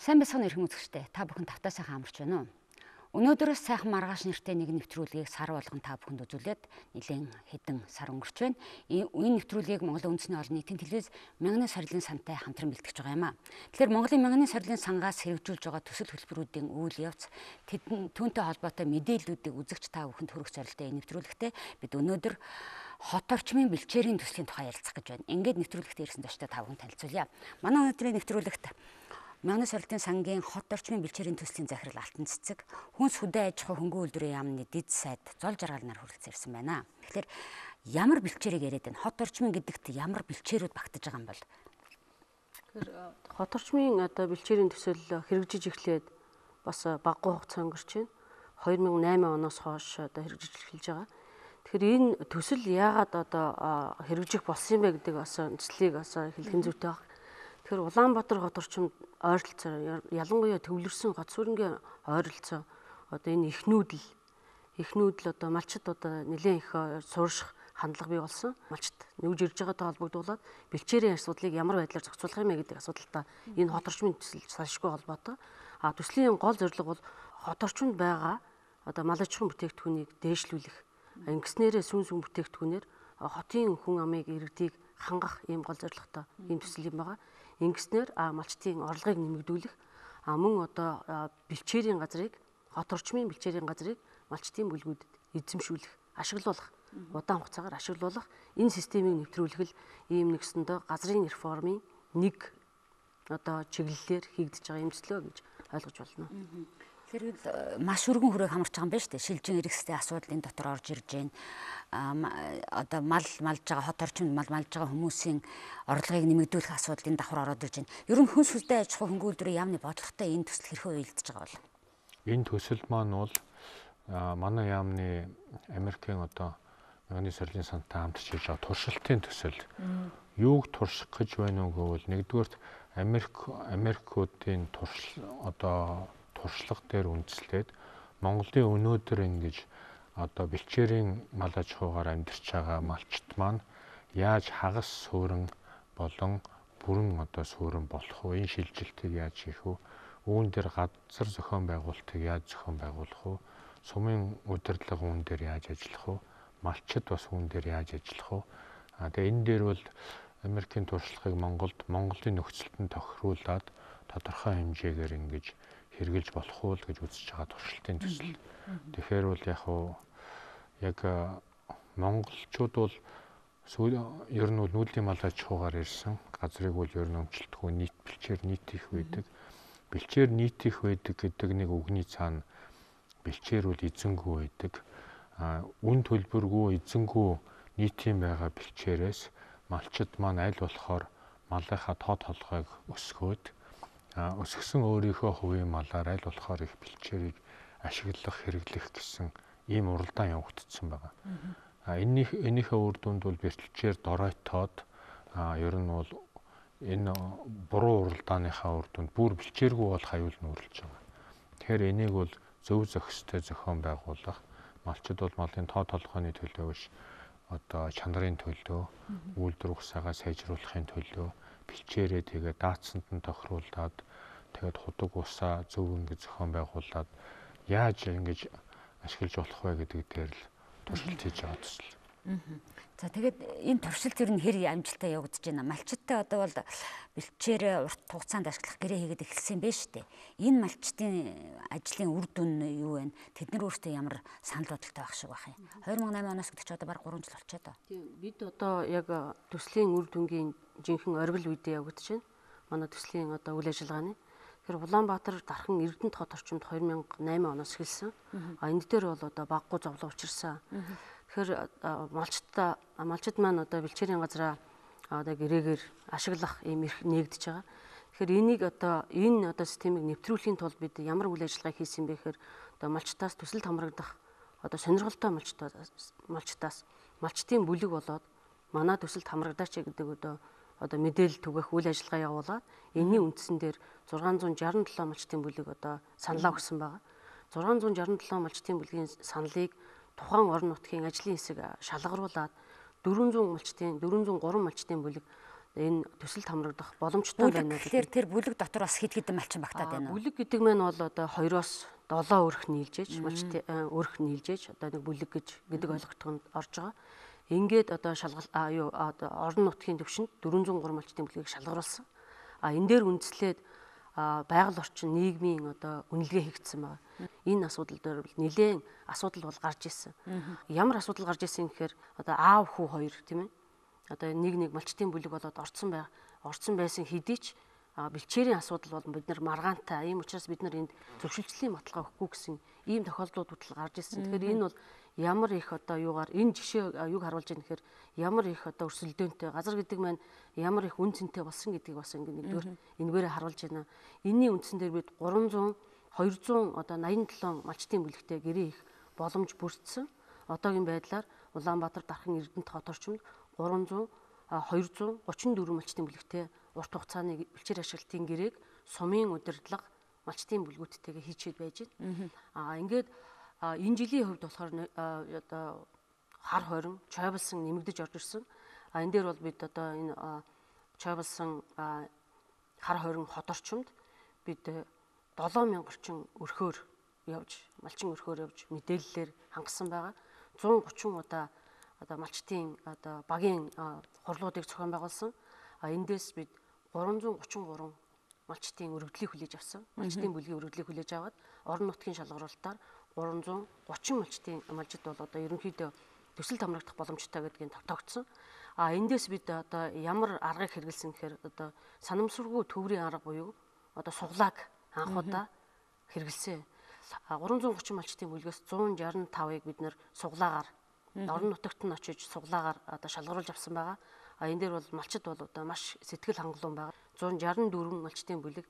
Сайн байцгаана эрхэм үзэгчдээ. Та бүхэн тавтаа сайхан амарч байна уу? Өнөөдрөөс сайхан маргааш нэртэй нэг нэвтрүүлгийг сар болгон та бүхэнд үзүүлээд нэлээн хэдэн сар өнгөрч байна. Энэ нэвтрүүлгийг Монголын үндэсний олон нийтийн телевиз Мянганы сорилын сантай хамтран бэлтгэж байгаа юм а. Тэгэхээр Монголын Мянганы сорилын сангаас хэрэгжүүлж байгаа төсөл хөтөлбөрүүдийн үйл явц, түүнтэй холбоотой мэдээллүүдийг үзэгч та бүхэнд хүргэх зорилготой энэ нэвтрүүлэгтээ бид өнөөдөр хот орчмын бэлчээрийн төслийн тухай ярилцах гэж байна. Ингээд нэвтрүүлэгт ирсэн зочтой та бүхэн танилцуулъя. Манай өнөөдрийн нэвтрүүлэгт Мянганы сорилтын сангийн хот орчмын бэлчээрийн төслийн захирал Алтан Цэцэг, хүнс хөдөө аж ахуй хөнгөн үйлдвэрийн яамны дэд сайд Зол Жаргал нар хүрэлцэн ирсэн байна. Тэгэхээр ямар бэлчээрийг яриад байна? Хот орчмын гэдэгт ямар бэлчээрүүд багтаж байгаа юм бол? Тэгэхээр хот орчмын одоо бэлчээрийн төсөл хэрэгжиж эхлээд бас багагүй хугацаа өнгөрч байна. 2008 оноос хойш одоо хэрэгжиж эхэлж байгаа. Тэгэхээр энэ төсөл яагаад одоо хэрэгжих болсон юм бэ гэдэг бас төслийг бас хэлхэн зүйтэй байна. Тэгэхээр Улаанбаатар хот орчимд ойролцоо ялангуяа төвлөрсөн гот сүрэнгийн ойролцоо одоо энэ их нүүдэл одоо малчид одоо нэлээд их суурших хандлага бий болсон. Малчид нүүж ирж байгаатай холбогдуулаад бэлчээрийн асуудлыг ямар байдлаар зохицуулах юм бэ гэдэг асуудалтай энэ хот орчмын төсөл салшгүй холбоотой. А төслийн гол зорилго бол хот орчимд байгаа одоо мал аж ахуйн бүтээгдэхүүнийг дээшлүүлэх, ингэснээрээ сүүн сүүн бүтээгдэхүүнээр хотын хүн амыг иргэдийг хангах ийм гол зорилготой ийм төсөл юм байгаа. Ингэснээр малчдын орлогыг нэмэгдүүлэх, мөн одоо бэлчээрийн газрыг, хот орчмын бэлчээрийн газрыг малчдын бүлгүүдэд эзэмшүүлэх, ашиглуулах, удаан хугацаагаар ашиглуулах энэ системийг нэвтрүүлэх л ийм нэгсэндээ газрын реформын нэг одоо чиглэлээр хийгдэж байгаа юм төслөө гэж ойлгож байна. Тэр маш өргөн хүрээг хамарч байгаа юм байна шүү дээ. Шилжин эргэстэй асуудал энэ дотор орж ирж байна. Одоо мал малж байгаа хот орчимд мал малж байгаа хүмүүсийн орлогыг нэмэгдүүлэх асуудал энэ давхар ороод ирж байна. Ер нь хүнс хөдөө аж ахуй хөнгөн үйлдвэрийн яамны бодлоготой энэ төсөл хэрхэн уялдж байгаа бол? Энэ төсөл маань бол манай яамны Америкийн одоо Мянганы сорилын сантай хамтарч хийж байгаа туршилтын төсөл. Юуг турших гэж байна уу гэвэл нэгдүгээрт Америкуудын туршил одоо туршлага дээр үндэслээд Монголын өнөөдөр ингэж одоо бэлчээрийн мал аж ахуйгаар амьдарч байгаа малчид маань яаж хагас суурин болон бүрэн одоо суурин болох вэ? Энэ шилжилтийг яаж хийх вэ? Үүн дээр газар зохион байгуулалтыг яаж зохион байгуулах вэ? Сумын удирдлага үүн дээр яаж ажиллах вэ? Малчид бас үүн дээр яаж ажиллах вэ? Тэгээ энэ дээр бол Америкийн туршлагыг Монголд Монголын нөхцөлд нь тохируулаад тодорхой хэмжээгээр ингэж хэрэгжилж болох уу л гэж үзэж байгаа туршилтын төсөл. Тэгэхээр бол яг уу яг монголчууд бол ер нь бол нүүдлийн мал аж ахуйгаар ирсэн. Газрыг бол ер нь өмчлөлтгүй нийт бэлчээр нийт их байдаг. Бэлчээр нийт их байдаг гэдэг нэг үгний цаана бэлчээр бол эзэнгүй байдаг. Үн төлбөргүй эзэнгүй нийтийн байгаа бэлчээрээс малчид маань аль болохоор малынхаа тоо толгойг өсгөөд өсгсөн өөрийнхөө хувийн малаар аль болохоор их бэлчээрийг ашиглах, хэрэглэх гэсэн ийм уралдаан явагдсан байгаа. Энийхээ үр дүнд бол бэлчээр доройтоод ер нь бол энэ буруу уралдааныхаа үр дүнд бүр бэлчээргүй бол хаюул нүүрлж байгаа. Тэгэхээр энийг бол зөв зохистой зохион байгуулах, малчид бол малын тоо толгойн төлөө биш одоо чанарын төлөө, үйлдвэр ухсаагаа сайжруулахын төлөө бэлчээрээ тэгээ даацсанд нь тохируулаад тэгээд худаг усаа зөв ингэ зохион байгуулад яаж ингэж ашиглаж болох вэ гэдэг дээр л туршилт хийж байгаа төсөл. За тэгээд энэ туршилт ер нь хэр амжилттай явагдаж байна? Малчидтай одоо бол бэлчээрээ урт хугацаанд ашиглах гэрээ хийгээд эхэлсэн байх шүү дээ. Энэ малчдын ажлын үр дүн нь юу вэ? Тэд нар өөрсдөө ямар санал бодолтой байх шиг байх юм? 2008 оноос гэдэг чи одоо бараг 3 жил болчихоо доо. Тийм, бид одоо яг төслийн үр дүнгийн жинхэнэ оргил үедээ явагдаж байна. Манай төслийн одоо үйл ажиллагааны. Тэгэхээр Улаанбаатар дархан Эрдэнэт хот орчимд 2008 оноос эхэлсэн. А энэ дээр бол одоо багагүй зовлон учирсан. Тэгэхээр малчид маань одоо бэлчээрийн газраа одоо гэрээгээр ашиглах ийм эрх нээгдэж байгаа. Тэгэхээр энийг одоо энэ одоо системийг нэвтрүүлэхийн тулд бид ямар үйл ажиллагаа хийсэн бэ гэхээр одоо малчтаас төсөлд хамрагдах одоо сонирхолтой малчтаас малчдын бүлэг болоод манай төсөлд хамрагдаач гэдэг одоо мэдээлэл түгэх үйл ажиллагаа явуулаад энэний үндсэн дээр 667 малчдын бүлэг одоо саналаа өгсөн байгаа. 667 малчдын бүлгийн саналыг тухайн орон нутгийн ажлын хэсэг шалгаруулад 403 малчдын бүлэг Энэ төсөлд хамрагдах боломжтой байна. Тэгэхээр тэр бүлэг дотор бас хэд хэдэн малчин багтаад байна уу? Бүлэг гэдэг маань бол одоо 2-оос 7 өрх нийлжээж, малчтай өрх нийлжээж одоо нэг бүлэг гэж гэдэг ойлголтод орж байгаа. Ингээд одоо шалгал юу одоо орон нутгийн түвшинд 403 малчтын бүлгийг шалгаруулсан. Энэ дээр үндэслээд байгаль орчин нийгмийн одоо үнэлгээ хийгдсэн байгаа. Энэ асуудал дээр бол нэлээд асуудал бол гарч ирсэн. Ямар асуудал гарч ирсэн гэхээр одоо аав хүү хоёр тийм ээ. Одоо нэг малчтын бүлэг болоод орцсон байсан хэдий ч бэлчээрийн асуудал бол бид нар маргаантай. Ийм учраас бид нар энд зөвшөлтлийн баталгаа өгөхгүй гэсэн ийм тохиолдлууд хүртэл гарч ирсэн. Тэгэхээр энэ бол ямар их одоо юугаар энэ жишээ юг харуулж байгаа нэхэр ямар их одоо өрсөлдөөнтэй газар гэдэг маань ямар их үн цэнтэй болсон гэдгийг бас ингэ нэгдүгээр энэгээрээ харуулж байна. Энийн үндсэн дээр бид 300 200 одоо 87 малчтын бүлэгтэй гэрээ хийх боломж бүрдсэн. Одоогийн байдлаар Улаанбаатар, Дархан, Эрдэнэт хот орчимд 300 234 малчтын бүлэгтэй урт хугацааны бэлчээр ашиглалтын гэрээг сумын удирдлага малчтын бүлгүүдтэйгээ хийчихэд байж байна. Ингээд энэ жилийн хувьд болохоор одоо хар хорин, чойболсон нэмэгдэж орж ирсэн. Энэ дээр бол бид одоо энэ чойболсон хар хорин хот орчимд бид 7000 орчим өрхөөр явж, малчин өрхөөр явж мэдээллээр хангасан байгаа. 130 удаа одоо малчтын одоо багийн хурлуудыг зохион байгуулсан. Эндээс бид 333 малчтын өргөдлийг хүлээж авсан. Малчтын бүлгийн өргөдлийг хүлээж аваад орон нутгийн шалгаруулалтаар 330 малчтын малжид бол одоо ерөнхийдөө төсөлд хамрагдах боломжтой гэдгийг тогтоогдсон. Эндээс бид одоо ямар аргыг хэрэглэсэн гэхээр одоо санамсаргүй төврийн арга буюу одоо суглааг анх удаа хэрэглэсэн. 330 малчтын бүлгээс 165-ыг бид нэр суглаагаар орон нутагт нь очиж суглаагаар одоо шалгаруулж авсан байгаа. Энэ дээр бол малчид бол одоо маш сэтгэл хангалуун байгаа. 164 малчтын бүлэг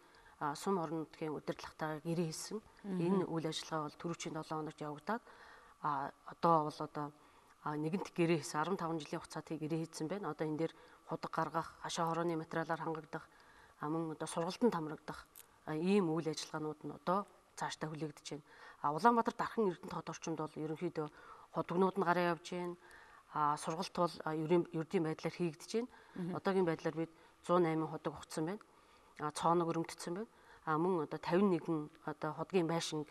сум орон нутгийн удирдлагатайгаа гэрээ хийсэн. Энэ үйл ажиллагаа бол түрүүчийн 7 хоногт явагдаад одоо бол одоо нэгэнт гэрээ хийсэн 15 жилийн хугацаатай гэрээ хийсэн байна. Одоо энэ дээр худаг гаргах, хашаа хорооны материалаар хангагдах, мөн одоо сургалтанд хамрагдах ийм үйл ажиллагаанууд нь одоо цаашдаа хүлээгдэж байна. Улаанбаатар, Дархан, Эрдэнэт хот орчимд бол ерөнхийдөө худагнууд нь гараа явж байна. Сургалт бол ердийн байдлаар хийгдэж байна. Одоогийн байдлаар бид 108 худаг ухцсан байна. Цооног өрөмтсөн байна. Мөн одоо 51 одоо худгийн байшинг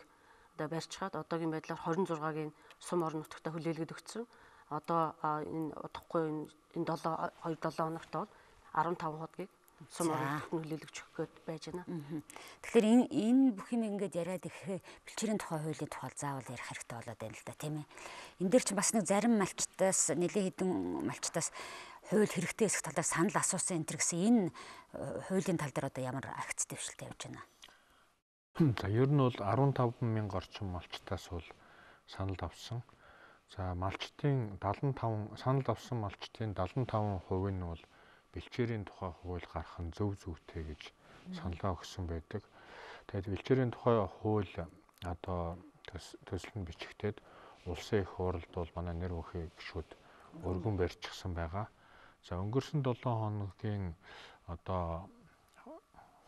одоо барьчихад одоогийн байдлаар 26-гийн сум орон нутагт хүлээлгэд өгсөн. Одоо энэ удахгүй энэ 7 2 7 хоногт бол 15 худгийг сум орон нутагт хүлээлгэж өгөх гээд байж байна. Тэгэхээр энэ бүх юм ингээд яриад ирэхээр бэлчээрийн тухай хуулийн тухай заавал ярих хэрэгтэй болоод байна л да, тийм ээ. Энэ дээр чинь бас нэг зарим малчтаас нэлээд хэдэн малчтаас хууль хэрэгтэй хэсэг талаар санал асуусан энэ төр гэсэн энэ хуулийн тал дээр одоо ямар агц дэвшилтэй явж байна? За ер нь бол 15,000 орчим малчтаас бол санал авсан. За малчтын 75 санал авсан малчтын 75% нь бол бэлчээрийн тухай хууль гарах нь зөв зүйтэй гэж саналаа өгсөн байдаг. Тэгээд бэлчээрийн тухай хууль одоо төсөл нь бичигдээд улсын их хурлд бол манай нэр бүхий гишүүд өргөн барьчихсан байгаа. За өнгөрсөн 7 хоногийн одоо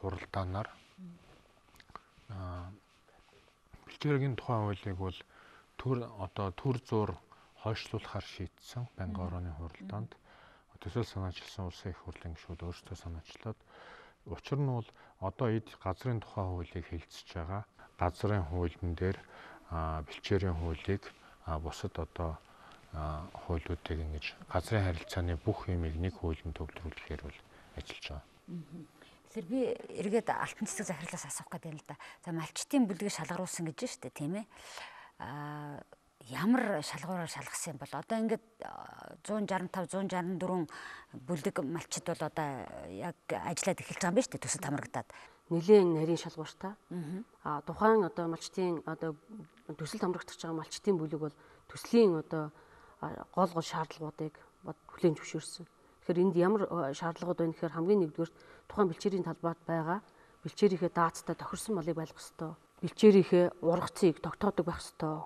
хуралдаанаар бэлчээрийн тухай хуулийг бол төр зуур хойшлуулахар шийдсэн байнгын орооны хуралдаанд төсөл санаачилсан улсын их хурлын гишүүд өөрсдөө санаачлаад учир нь бол одоо эд газрын тухай хуулийг хэлцэж байгаа. Газрын хуулийн дээр бэлчээрийн хуулийг бусад одоо хуулиудыг ингэж газрын харилцааны бүх юмыг нэг хуулинд төвлөрүүлэхээр бол ажиллаж байгаа. Тэгэхээр би эргээд Алтан цэцэг захирлаас асуух гэдэг юм л да. За малчтын бүлгийг шалгаруулсан гэж байна шүү дээ, тийм ээ. Ямар шалгуураар шалгасан юм бол одоо ингээд 165 164 бүлэг малчид бол одоо яг ажиллаад эхэлж байгаа юм байна шүү дээ, төсөлд хамрагдаад. Нилээн нарийн шалгууртай. Тухайн одоо малчтын одоо төсөлд хамрагдаж байгаа малчтын бүлэг бол төслийн одоо гол гол шаардлагуудыг хүлээн зөвшөөрсөн. Тэгэхээр энд ямар шаардлагууд байна гэхээр хамгийн нэгдүгээрт тухайн бэлчээрийн талбайд байгаа бэлчээрийнхээ даацтай тохирсон малыг байлгах ёстой. Бэлчээрийнхээ ургацыг тогтоодог байх ёстой.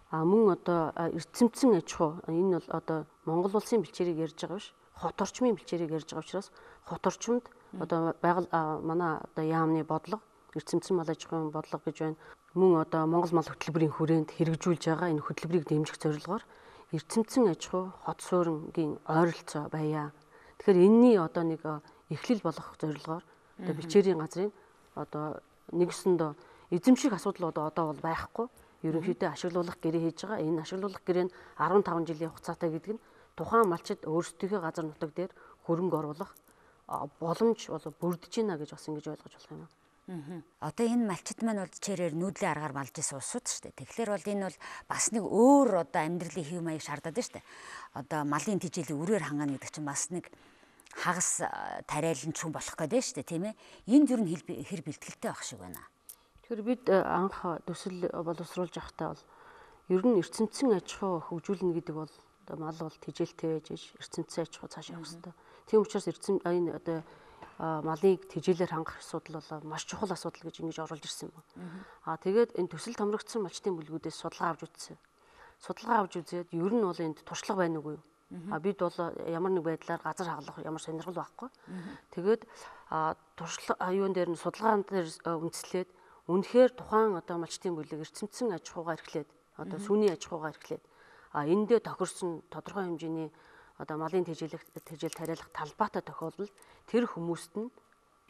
Мөн одоо эрдсэмтсэн аж ахуй энэ бол одоо Монгол улсын бэлчээрийг ярьж байгаа биш, хот орчмын бэлчээрийг ярьж байгаа учраас хот орчмонд одоо байгаль манай одоо яамны бодлого, эрдсэмтсэн мал аж ахуйн бодлого гэж байна. Мөн одоо Монгол мал хөтөлбөрийн хүрээнд хэрэгжүүлж байгаа энэ хөтөлбөрийг дэмжих зорилгоор эрдсэмтсэн аж ахуй хот суурингийн ойролцоо байя. Тэгэхээр энэний одоо нэг эхлэл болох зорилгоор одоо бэлчээрийн газрын одоо нэгсэндөө эзэмших асуудал одоо бол байхгүй. Ерөнхийдөө ашиглуулах гэрээ хийж байгаа. Энэ ашиглуулах гэрээ нь 15 жилийн хугацаатай гэдэг нь тухайн малчид өөрсдийнхөө газар нутаг дээр хөрөнгө оруулах боломж бол бүрдэж байна гэж бас ингэж ойлгож болох юм. Одоо энэ малчид маань бол чирээр нүүдлийн аргаар малж исэн улсууд шүү дээ. Тэгэхээр бол энэ бол бас нэг өөр одоо амьдралын хэв маяг шаардаад байна шүү дээ. Одоо малын тижээлийг үрээр хангана гэдэг чинь бас нэг хагас тариалан чүн болох гэдэг шүү дээ, тийм ээ. Энд юу н хэр бэлтгэлтэй байх шиг байна. Тэгэхээр бид анх төсөл боловсруулж байхдаа бол ер нь эрчимцэн аж ахуй хөгжүүлнэ гэдэг бол одоо мал бол тижээлтэй байж эрчимцэн аж ахуй цааш явах хэрэгтэй. Тийм учраас эрчим энэ одоо малыг тижээлээр хангах асуудал бол маш чухал асуудал гэж ингэж оруулж ирсэн юм. Тэгээд энэ төсөл томрогдсон малчдын бүлгүүдээс судалгаа авч үзсэн. Судалгаа авч үзээд ер нь бол энд туршлага байна уугүй юу? Бид бол ямар нэг байдлаар газар хаглах ямар сонирхол байхгүй. Тэгээд туршлага юун дээр нь судалгаан дээр үндэслээд үнэхээр тухайн одоо малчдын бүлэг эрчимцэн аж ахуйгаа эрхлээд одоо сүний аж ахуйгаа эрхлээд эндээ тохирсон тодорхой хэмжээний одоо малын тэжээл тариалах талбайтай тохиолдолд тэр хүмүүст нь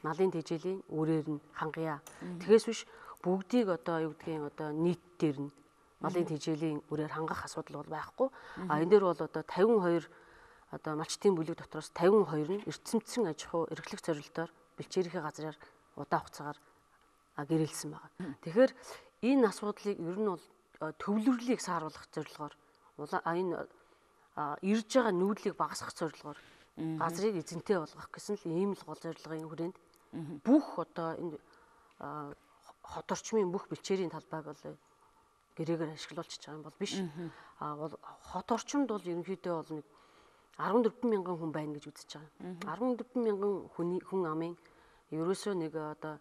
малын тэжээлийн үрээр нь хангая. Тэгээс биш бүгдийг одоо юу гэдгийг одоо нийт дээр нь малын тэжээлийн үрээр хангах асуудал бол байхгүй. Энэ дээр бол одоо 52 одоо малчдын бүлэг дотроос 52 нь эрчимцэн аж ахуй эрхлэх зорилтоор бэлчээрийнхээ газраар удаан хугацаагаар гэрэлсэн байгаа. Тэгэхээр энэ асуудлыг ер нь бол төвлөрлийг сааруулах зорилгоор энэ ирж байгаа нүүдлийг багасгах зорилгоор газрыг эзэнтэй болгох гэсэн л ийм л гол зорилгын хүрээнд бүх одоо энэ хот орчмын бүх бэлчээрийн талбайг бол гэрээгээр ашиглуулчихж байгаа юм бол биш. Бол хот орчимд бол ерөнхийдөө бол нэг 14 мянган хүн байна гэж үзэж байгаа. 14 мянган хүн амын ерөөсөө нэг одоо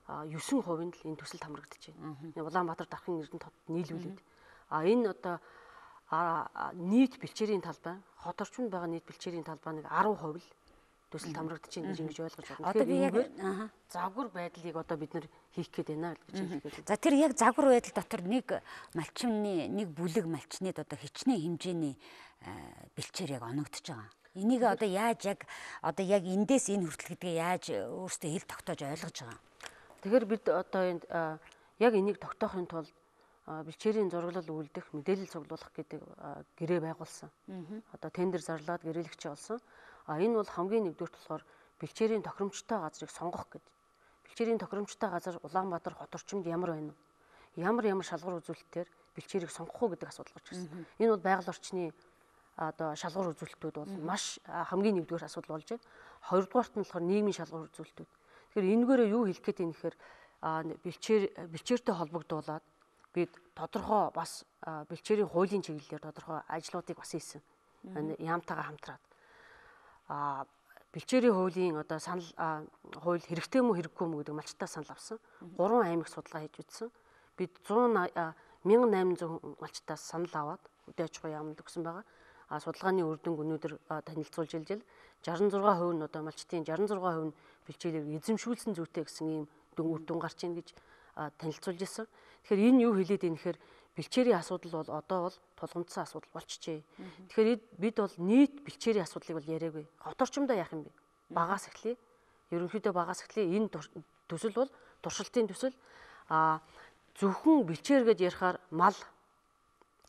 9% нь л энэ төсөлд хамрагдаж байна. Улаанбаатар дархын Эрдэнэ тод нийлүүлээд. Энэ одоо нийт бэлчээрийн талбай, хот орчимд байгаа нийт бэлчээрийн талбай нэг 10% л төсөлд хамрагдаж байна гэж ингэж ойлгож байна. Одоо би яг загвар байдлыг одоо бид нэр хийх гээд байна гэж хэлэх гээд. За тэр яг загвар байдал дотор нэг малчны нэг бүлэг малчныг одоо хичнээн хэмжээний бэлчээр яг оногдож байгаа. Энийг одоо яаж яг одоо яг эндээс энэ хүртэл гэдгээ яаж өөрсдөө хэл тогтоож ойлгож байгаа. Тэгэхээр бид одоо энд яг энийг тогтоохын тулд бэлчээрийн зураглал үйлдэх, мэдээлэл цуглуулах гэдэг гэрээ байгуулсан. Одоо тендер зарлаад гэрээлэгч олсон. Энэ бол хамгийн нэгдүгürt болохоор бэлчээрийн тохиромжтой газрыг сонгох гэдэг. Бэлчээрийн тохиромжтой газар Улаанбаатар хот орчимд ямар байна вэ? Ямар ямар шалгуур үзүүлэлтээр бэлчээрийг сонгох уу гэдэг асуудал гарч ирсэн. Энэ бол байгаль орчны одоо шалгуур үзүүлэлтүүд бол маш хамгийн нэгдүгээр асуудал болж байна. Хоёрдугаарт нь болохоор нийгмийн шалгуур үзүүлэлтүүд. Тэгэхээр энэгээрээ юу хэлэх гээд байна гэхээр бэлчээртэй холбогдуулаад бид тодорхой бас бэлчээрийн хуулийн чиглэлээр тодорхой ажлуудыг бас хийсэн. Яамтайгаа хамтраад. Бэлчээрийн хуулийн одоо санал хууль хэрэгтэй мүү хэрэггүй мүү гэдэг малчтай санал авсан. 3 аймаг судалгаа хийж үзсэн. Бид 1800 малчтаас санал аваад хөдөө аж ахуйн яамд өгсөн байгаа. Судалгааны үр дүнг өнөөдөр танилцуулж илжил 66% нь одоо малчтын 66% нь бэлчээрийг эзэмшүүлсэн зүйтэй гэсэн ийм үр дүн гарч ийн гэж танилцуулж ирсэн. Тэгэхээр энэ юу хэлээд ийм гэхээр бэлчээрийн асуудал бол одоо бол тулгамдсан асуудал болчихжээ. Тэгэхээр бид бол нийт бэлчээрийн асуудлыг бол яриаггүй. Хот орчимдоо яах юм бэ? Багаас эхлэе. Ерөнхийдөө багаас эхлэе. Энэ төсөл бол туршилтын төсөл. Зөвхөн бэлчээр гэж ярихаар мал,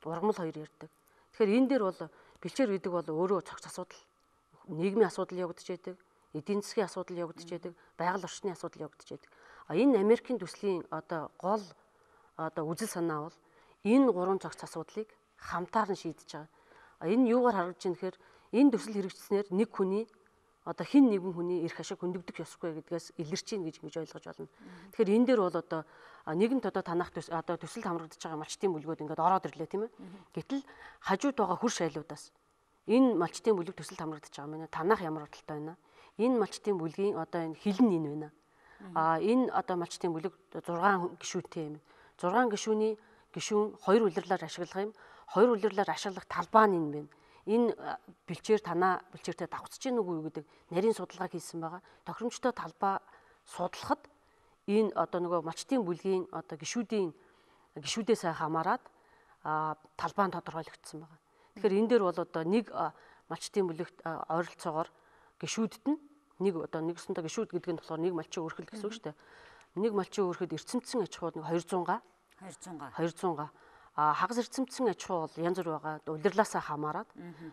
ургамал хоёр ярьдаг. Тэгэхээр энэ дээр бол бэлчээр гэдэг бол өөрөө цогц асуудал, нийгмийн асуудал явагдаж байдаг, эдийн засгийн асуудал явагдаж байдаг, байгаль орчны асуудал явагдаж байдаг. Энэ Америкийн төслийн одоо гол одоо үзэл санаа бол энэ гурван цогц асуудлыг хамтаар нь шийдэж байгаа. Энэ юугаар харагдаж байна гэхээр энэ төсөл хэрэгжснээр нэг хүний одоо хэн нэгэн хүний эрх ашиг хөндөгдөх ёсгүй гэдгээс илэрч ийн гэж ингэж ойлгож байна. Тэгэхээр энэ дээр бол одоо нэгэнт одоо танах одоо төсөлд хамрагдаж байгаа малчдын бүлгүүд ингээд ороод ирлээ тийм ээ. Гэтэл хажууд байгаа хөрш айлуудаас энэ малчдын бүлэг төсөлд хамрагдаж байгаа юм байна. Танах ямар бодолтой байна? Энэ малчдын бүлгийн одоо энэ хил нь энэ байна. Энэ одоо малчдын бүлэг 6 гишүүнтэй юм. 6 гишүүний гишүүн 2 улирлаар ашиглах юм. 2 улирлаар ашиглах талбай нь энэ байна. Энэ бэлчээр танаа бэлчээртэй давхцаж гин үгүй юу гэдэг нарийн судалгаа хийсэн байгаа. Тохиромжтой талбай судлахад энэ одоо нөгөө малчдын бүлгийн одоо гишүүдээс хамаарат талбай нь тодорхойлогдсон байгаа. Тэгэхээр энэ дээр бол одоо нэг малчдын бүлэгт ойролцоогоор Гишүүдэд нь нэг одоо нэгсэндээ гишүүд гэдэг нь болохоор нэг малчин өрхөл гэсэн үг шүү дээ. Нэг малчин өрхөд эрчимцэн аж ахуйд нэг 200 га. 200 га. 200 га. А хагас эрчимцэн аж ахуй бол янз бүр байгаа. Улирлаасаа хамаарат.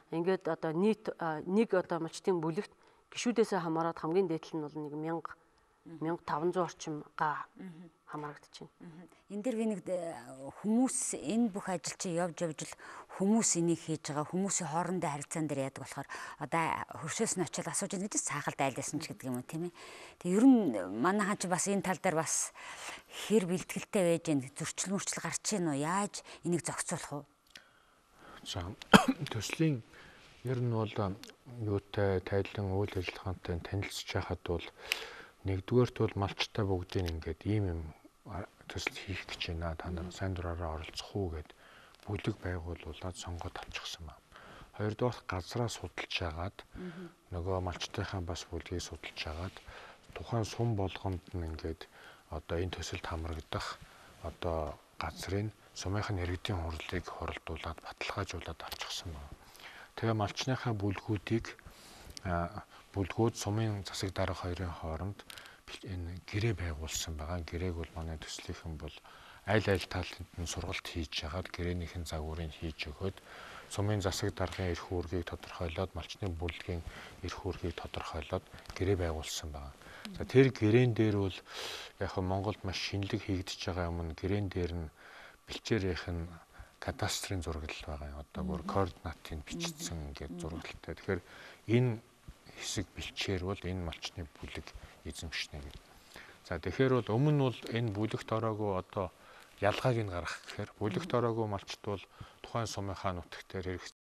Ингээд одоо нийт нэг одоо малчтын бүлэгт гишүүдээсээ хамаарат хамгийн дээд нь бол нэг 1000 1500 орчим га хамаарагдаж байна. Энэ дэр би нэг хүмүүс энэ бүх ажил чи явж явж л хүмүүс энийг хийж байгаа хүмүүсийн хоорондын харилцаан дээр яадаг болохоор одоо хөршөөс нь очиод асууж байгаа гэж цаахалд айлсан ч гэдэг юм уу тийм ээ. Тэг ер нь манайхан чи бас энэ тал дээр бас хэр бэлтгэлтэй байж гэн зөрчил мөрчил гарч ийн үү, яаж энийг зохицуулах вэ? За төслийн ер нь бол юутай тайлан үйл ажиллагаантай танилцж байхад бол нэгдүгээрт бол малчтай бүгдийг ингээд ийм юм төсөл хийх гэж байна. Та нар сайн дураараа оролцох уу гэд бүлэг байгуулуулад сонгоод авчихсан ба. Хоёрдугаар газраа судалж агаад нөгөө малчтынхаа бас бүлгийг судалж агаад тухайн сум болгонд нь ингээд одоо энэ төсөлд хамрагдах одоо газрын сумынх нь иргэдийн хурлыг хуралдуулад баталгаажуулаад авчихсан байна. Тэгээ малчныхаа бүлгүүдийг бүлгүүд сумын засаг дарга хоёрын хооронд энэ гэрээ байгуулсан байгаа. Гэрээг бол манай төслийнхэн бол аль аль талд нь сургалт хийж яагаад гэрээнийх нь загварыг хийж өгөөд сумын засаг даргын эрх үүргийг тодорхойлоод малчны бүлгийн эрх үүргийг тодорхойлоод гэрээ байгуулсан байгаа. За тэр гэрээн дээр бол яг нь Монголд маш шинэлэг хийгдэж байгаа юм нь гэрээн дээр нь бэлчээрийнх нь кадастрын зураглал байгаа юм. Одоо бүр координатын бичсэн ингээд зураглалтай. Тэгэхээр энэ хэсэг бэлчээр бол энэ малчны бүлэг эзэмшнэ гэдэг. За тэгэхээр бол өмнө нь бол энэ бүлэгт ороогүй одоо ялгааг нь гаргах гэхээр бүлэгт ороогүй малчт бол тухайн сумынхаа нутагт дээр